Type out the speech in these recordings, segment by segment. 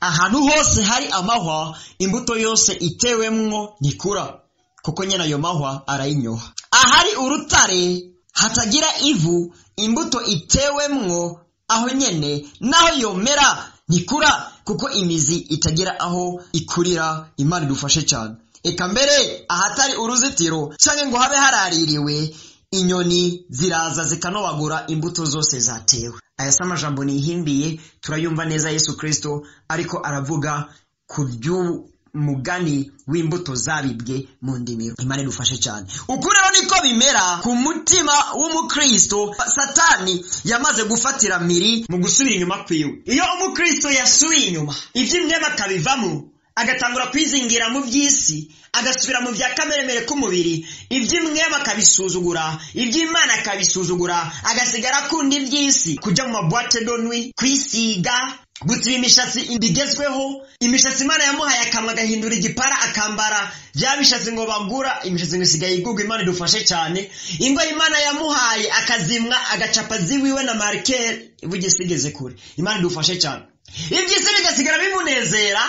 Ahantu hose hari amahwa, imbuto yose itewemwo ntikura, kuko nyene ayo mahwa arayinyoha. Ahari urutare hatagira ivu, imbuto itewemwo aho nyene naho yomera ntikura, kuko imizi itagira aho ikurira. Imana idufashe cyane. Eka mbere ahatari uruzitiro canke ngo habe haraririwe, inyoni ziraza zikanobagura imbuto zose zatewe. Aya si amajambo nihimbiye, turayumva neza Yesu Kristo ariko aravuga ku by'umugani w'imbuto zabibwe mu ndimiro. Imana idufashe cyane. Uku rero niko bimera ku mutima w'umukristo Satani yamaze gufatira miri mu gusubira inyuma kwiwe. Iyo umukristo yasubiye inyuma, iby'imwema akabivamo, agatangura kwizingira mu by'isi, agasubira mu bya kameremere k'umubiri, iby'imwema akabisuzugura, iby'Imana akabisuzugura, agasigara akunda iby'isi, kujya mu maboîte de nuit, kwisiga, gutsiba imishatsi bigezweho, imishatsi Imana yamuhaye akamwa agahindura igipara, akambara bya mishatsi ngo bagura, imishatsi ngo isigaye igurwa. Imana idufashe cyane. Ingo Imana yamuhaye akazimwa, agacapa ziwiwe na marker, bugisigeze kure. Imana idufashe cyane. Iby'isi bigasigara bimunezera,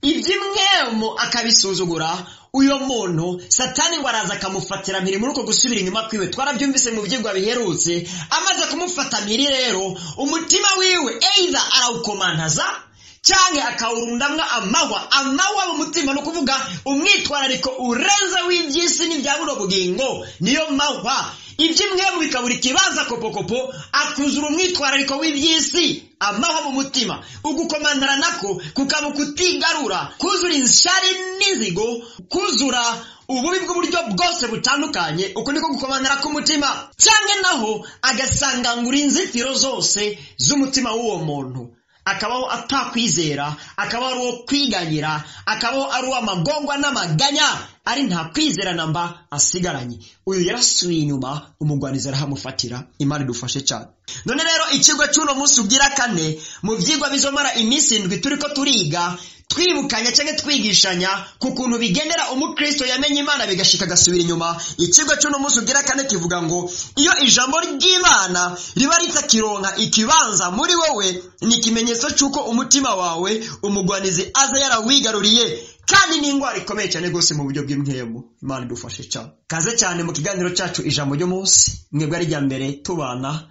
iby'imwemo akabisuzugura. Uyo muntu Satani ngo araza akamufatira mpiri muri uko gusubira inyuma kwiwe. Twarabyumvise mu byigwa biherutse. Amaze kumufata mpiri rero, umutima wiwe either arawukomantaza canke akawurundamwo amahwa. Amahwa mu mutima ni ukuvuga umwitwarariko urenze w'iby'isi n'ibya buno bugingo, niyo mahwa. Iby'imwemu bikabura ikibanza kopokopo, akuzura umwitwarariko w'iby'isi, amahwa mu mutima. Ugukomantara nako kukaba kutigarura, kuzura inshari n'inzigo, kuzura ububi bw'uburyo bwose butandukanye. Uko niko gukomantara k'umutima. Canke naho agasangangura inzitiro zose z'umutima w'uwo muntu, akabaho atakwizera, akabaho ari uwo kwiganyira, akabaho ari uw'amagongwa n'amaganya, ari nta kwizera namba asigaranye. Uyu yarasubiye inyuma, umugwanizi arahamufatira. Imana idufashe cyane. None rero ikigo cy'uno munsi ugira kane mu byigwa bizomara iminsi 7 turiko turiga, twibukanya canke twigishanya ku kuntu bigendera umukristo yamenye Imana bigashika agasubira inyuma. Ikigo cy'uno munsi ugira kane kivuga ngo iyo ijambo ry'Imana riba ritakironka ikibanza muri wowe, ni ikimenyetso cy'uko umutima wawe umugwanizi aza yarawigaruriye, kandi ni ingwara ikomeye cyane rwose mu buryo bw'imwemu. Imana idufashe cyane. Kaze cyane mu kiganiro cyacu ijambo ry'umunsi. Mwebwe ari rya mbere tubana,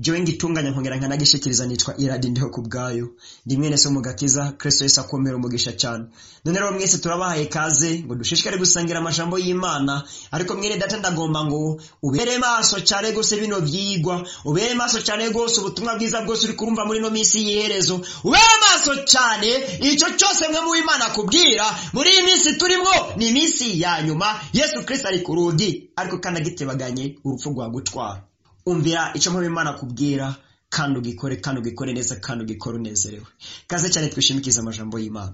jewe ngitunganya nkongera nkanagishikiriza, nitwa Iradi Ndiho ku bwayo, ndi mwene so mu gakiza. Kristo Yesu akomera umugisha cyane. None rero mwese turabahaye kaze ngo dushishikare gusangira amajambo y'Imana. Ariko mwene data, ndagomba ngo ubere maso cyane gose bino byigwa, ubere maso cyane gose ubutumwa bwiza bwose uri kurumva muri no minsi y'iherezo, ubere maso cyane icyo cyose mwe mu Imana kubwira muri iyi minsi turimo. Ni iminsi ya nyuma, Yesu Kristo ari ku rugi, ariko kandi agitebaganye urupfu rwagutwara. Umvira icyo mpamvu Imana kubwira, kandi ugikore, kandi ugikore neza, kandi ugikore unezerewe. Kaze cyane twishimikize amajambo y'Imana.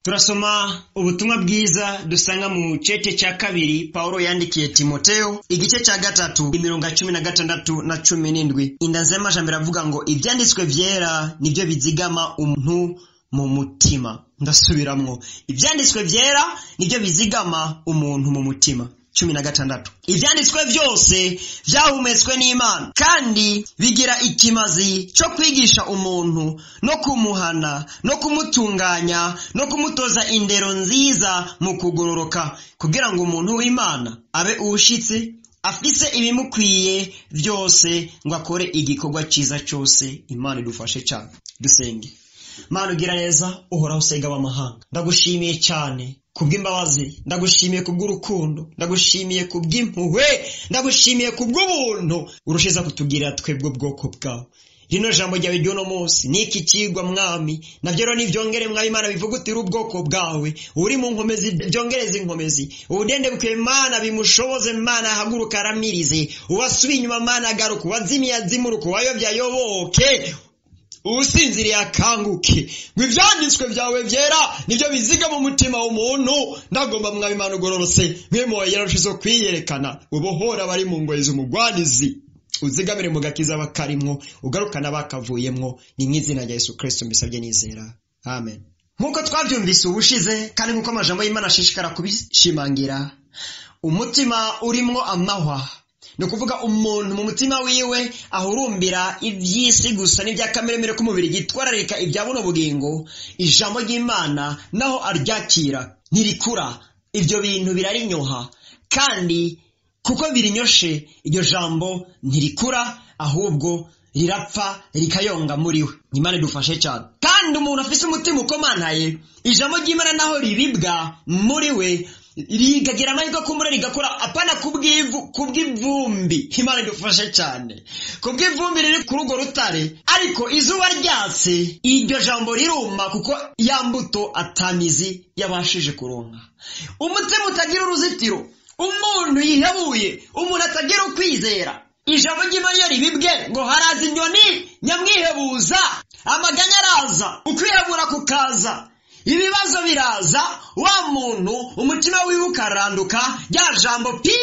Turasoma ubutumwa bwiza dusanga mu cete cya kabiri Paulo yandikiye Timoteo, igice cya 3, imirongo 16 na 17. Indanze y'amajambo iravuga ngo ibyanditswe vyera nibyo bizigama umuntu mu mutima. Ndasubiramwo, ibyanditswe vyera nibyo bizigama umuntu mu mutima. 16. Ibyanditswe byose byahumetswe n'Imana, kandi bigira ikimazi cyo kwigisha umuntu, no kumuhana, no kumutunganya, no kumutoza indero nziza mu kugororoka, kugira ngo umuntu w'Imana abe uwushitse, afise ibimukwiye byose, ngo akore igikorwa cyiza cyose. Imana idufashe cyane. Dusenge. Mana ugira neza, uhoraho usega abamahanga, ndagushimiye cyane kubw'imbabazi, ndagushimiye kubw'urukundo, ndagushimiye kubw'impuhwe, ndagushimiye kubw'ubuntu urushiza kutugirira twebwe ubwoko bwawe. Rino jambo ryawe ry'uno munsi niki kigwa mwami, navyo rero nivyongere mwami Imana bivugutira ubwoko bwawe. Uri mu nkomezi byongereze inkomezi, ubudende bukwe Imana bimushoboze, Imana ahaguruka aramirize, uwasubiye inyuma Imana agaruka, uwazimiye azimuruka, uwayobye ayoboke, usinziriye akanguke. Ngo ivyanditswe vyawe vyera nivyo biziga mu mutima w'umuntu. Ndagomba mwami Imana ugororotse, mwe yarushizo kwiyerekana, ubohora bari mu ngoyi z'umugwanizi, uzigamire mu gakiza bakarimwo, ugarukana bakavuyemwo. Ni mw'izina rya Yesu Kristo mbisabye nizera, amen. Nk'uko twabyumvise ubushize kandi nk'uko amajambo y'Imana ashishikara kubishimangira, umutima urimwo amahwa, ni ukuvuga umuntu mu mutima wiwe ahurumbira iby'isi gusa n'iby'akameremere k'umubiri, yitwararika ibya buno bugingo, ijambo ry'Imana naho aryakira ntirikura, ibyo bintu birarinyoha, kandi kuko birinyoshe iryo jambo ntirikura, ahubwo rirapfa rikayonga muri we. Imana idufashe cyane. Kandi umuntu afise umutima ukomantaye, ijambo ry'Imana naho ribibwa muri we rigagira amahirwe kumbura rigakora, apana kubw'ivu, kubw'ivumbi. Imana idufashe cyane. Kubw'ivumbi riri kuri urwo rutare, ariko izuba ryatse iryo jambo riruma, kuko ya mbuto atamizi yabashije kuronka. Umutima utagira uruzitiro, umuntu yihebuye, umuntu atagira ukwizera, ijambo ry'Imana iyo ribibwe ngo haraza inyoni nyamwihebuza, amaganya araza, ukwihebura kukaza, ibibazo biraza, wa muntu umutima wiwe ukaranduka, rya jambo pi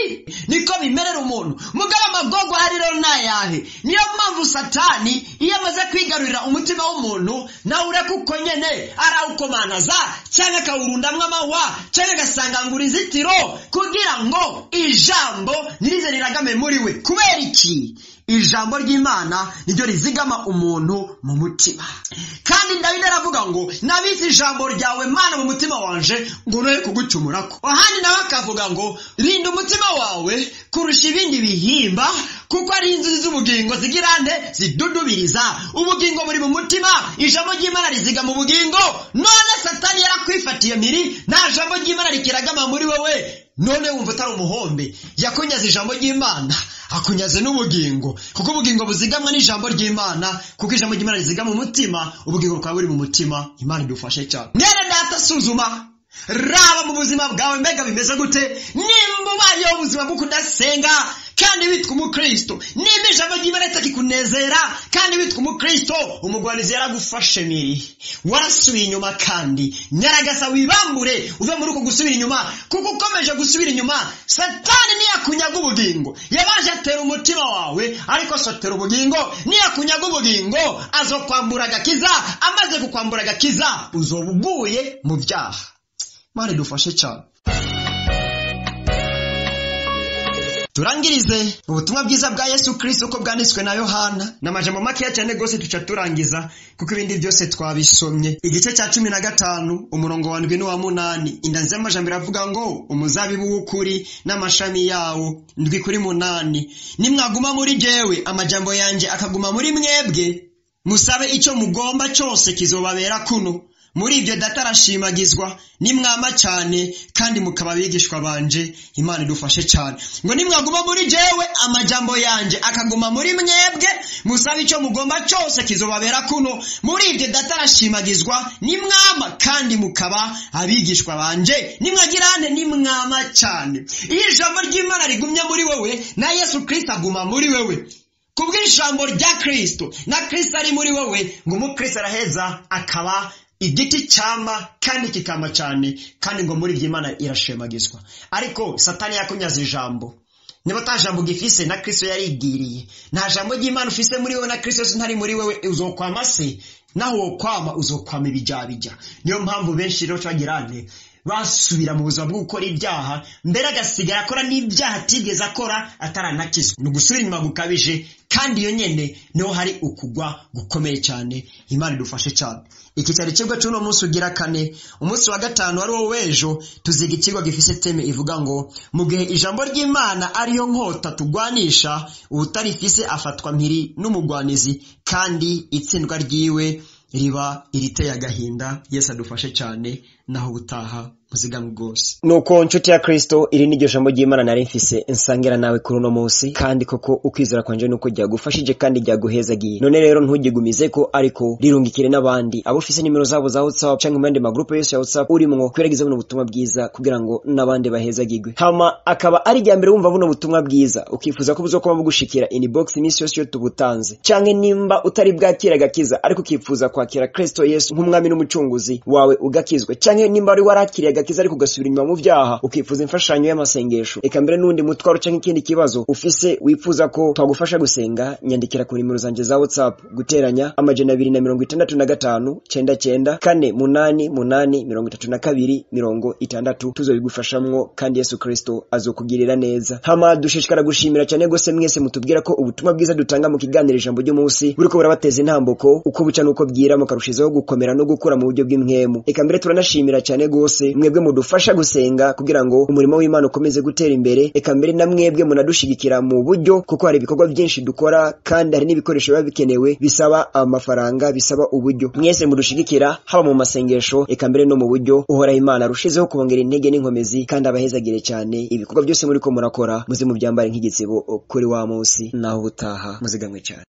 niko bimerera umuntu. Mugabo amagorwa hari rero nayahe? Niyo mpamvu Satani iyo amaze kwigarurira umutima w'umuntu, nawe ureka uko nyene arawukomanaza, cyangwa akawurundamwo amahwa, cyangwa agasangangura inzitiro, kugira ngo ijambo ntirize riragame muri we. Kubera iki? Ijambo ry'Imana niryo rizigama umuntu mu mutima. Kandi Dawidi aravuga ngo nabitse ijambo ryawe Mana mu mutima wanje ngo noye kugucumurako. Ahandi nawe akavuga ngo rinda umutima wawe kurusha ibindi bihimba, kuko ari inzuzi z'ubugingo zigira nde zidudubiriza. Ubugingo buri mu mutima, ijambo ry'Imana riziga mu bugingo. None Satani yarakwifatiye miri, nta jambo ry'Imana rikiragama muri wewe, none wumva utari umuhombe. Yakunyaze ijambo ry'Imana, akunyaze n'ubugingo, kuko ubugingo buzigamwa n'ijambo ry'Imana, kuko ijambo ry'Imana rizigama umutima, ubugingo bukaba buri mu mutima. Imana idufashe cyane. Mwene data, suzuma, raba mu buzima bwawe mbega bimeze gute. Nimba ubayeho ubuzima bwo kudasenga kandi witwa umukristo, nimba ijambo ry'Imana ritakikunezera kandi witwa umukristo, umugwanizi yaragufashe miri, warasubiye inyuma. Kandi nyaragasa wibambure uve muri uko gusubira inyuma, kuko ukomeje gusubira inyuma Satani niyakunyaga ubugingo. Yabanje atera umutima wawe, ariko sotera ubugingo. Niyakunyaga ubugingo azokwambura agakiza, amaze kukwambura agakiza uzoba uguye mu byaha. Imana idufashe cyane. Turangirize ubutumwa bwiza bwa Yesu Kristo uko bwanditswe na Yohana. N'amajambo makeya cyane gose tuca turangiza, kuko ibindi byose twabisomye. Igice cya 15 umurongo wa 7 n'uwa 8, indanzi y'amajambo iravuga ngo umuzabibu w'ukuri n'amashami yawo 7-8, nimwaguma muri jewe amajambo yanje akaguma muri mwebwe, musabe icyo mugomba cyose kizobabera kuno. Muri ibyo Data arashimagizwa, nimwama cyane kandi mukaba abigishwa banje. Imana idufashe cyane. Ngo nimwaguma muri jewe amajambo yanje akaguma muri mwebwe, musabe icyo mugomba cyose kizobabera kuno. Muri ibyo Data arashimagizwa, nimwama kandi mukaba abigishwa banje. Nimwagirane, nimwama cyane. Iyo ijambo ry'Imana rigumye muri wewe, na Yesu Kristo aguma muri wewe. Kubw'ijambo rya Kristo na Kristo ari muri wewe, ngo umukristo araheza akaba igiti cyama kandi kikama cyane, kandi ngo muri by'Imana irashemagizwa. Ariko Satani yakunyaze ijambo. Niba ta jambo gifise na Kristo yarigiriye, nta jambo ry'Imana ufise muri wewe na Kristo ntari muri wewe, uzokwama se? Naho wokwama uzokwama ibijabijya. Niyo mpamvu benshi rero cagirane basubira mu buzima bwo gukora ibyaha, mbere agasigara akora n'ibyaha atigeze akora ataranakizwa. Ni ugusubira inyuma gukabije, kandi iyo nyene niho hari ukugwa gukomeye cyane. Imana idufashe cyane. Iki cyari ikigwa cy'uno munsi ugira kane. Umunsi wa gatanu ari wo w'ejo tuziga ikigwa gifise teme ivuga ngo mu gihe ijambo ry'Imana ariyo nkota tugwanisha, uwutarifise afatwa mpiri n'umugwanizi, kandi itsindwa ryiwe riba iriteye agahinda. Yesu adufashe cyane. Naho ubutaha muzigamwe rwose. Nuko nshuti ya Kristo, iri ni ryo jambo ry'Imana nari mfise nsangira nawe kuri uno munsi, kandi koko ukwizera kwanje nuko ryagufashije kandi ryaguhezagiye. None rero ntugigumize ko, ariko rirungikire n'abandi abo ufise nimero zabo za WhatsApp canke mu yandi magrupe yose ya WhatsApp urimwo, kwiragiza buno butumwa bwiza kugira ngo n'abandi bahezagirwe. Hama akaba ari rya mbere wumva buno butumwa bwiza, ukifuza ko buzokoma bugushikira inbox iminsi yose iyo tubutanze, canke nimba utari bwakira agakiza ariko ukifuza kwakira Kristo Yesu nk'umwami n'umucunguzi wawe ugakizwa, canke Canke nimba wari warakiriye agakiza ariko ugasubira inyuma mu vyaha, ukifuza imfashanyo y'amasengesho, eka mbere n'undi mutwaro canke ikindi kibazo ufise wifuza ko twagufasha gusenga, nyandikira ku nimero zanje za WhatsApp: guteranya 265 99 4 8 8 32 60. Tuzobigufashamwo kandi Yesu Kristo azokugirira neza. Hama dushishikara gushimira cyane gose mwese mutubwira ko ubutumwa bwiza dutanga mu kiganiro Ijambo ry'Umunsi buriko burabateza intambuko uko buca nuko bwira, mukarushizaho gukomera no gukura mu buryo bw'impwemu. Eka mbere turanashimira cyane gose mwebwe mudufasha gusenga kugira ngo umurimo w'Imana ukomeze gutera imbere. Eka mbere na mwebwe munadushigikira mu buryo, kuko hari ibikorwa byinshi dukora kandi hari n'ibikoresho biba bikenewe bisaba amafaranga, bisaba uburyo. Mwese mudushigikira haba mu masengesho, eka mbere no mu buryo, Uhoraho Imana arushizeho kubongera intege n'inkomezi kandi abahezagire cyane. Ibikorwa byose muriko murakora muze mubyambare nk'igitsibo kuri wa munsi. Naho ubutaha, muzigamwe cyane.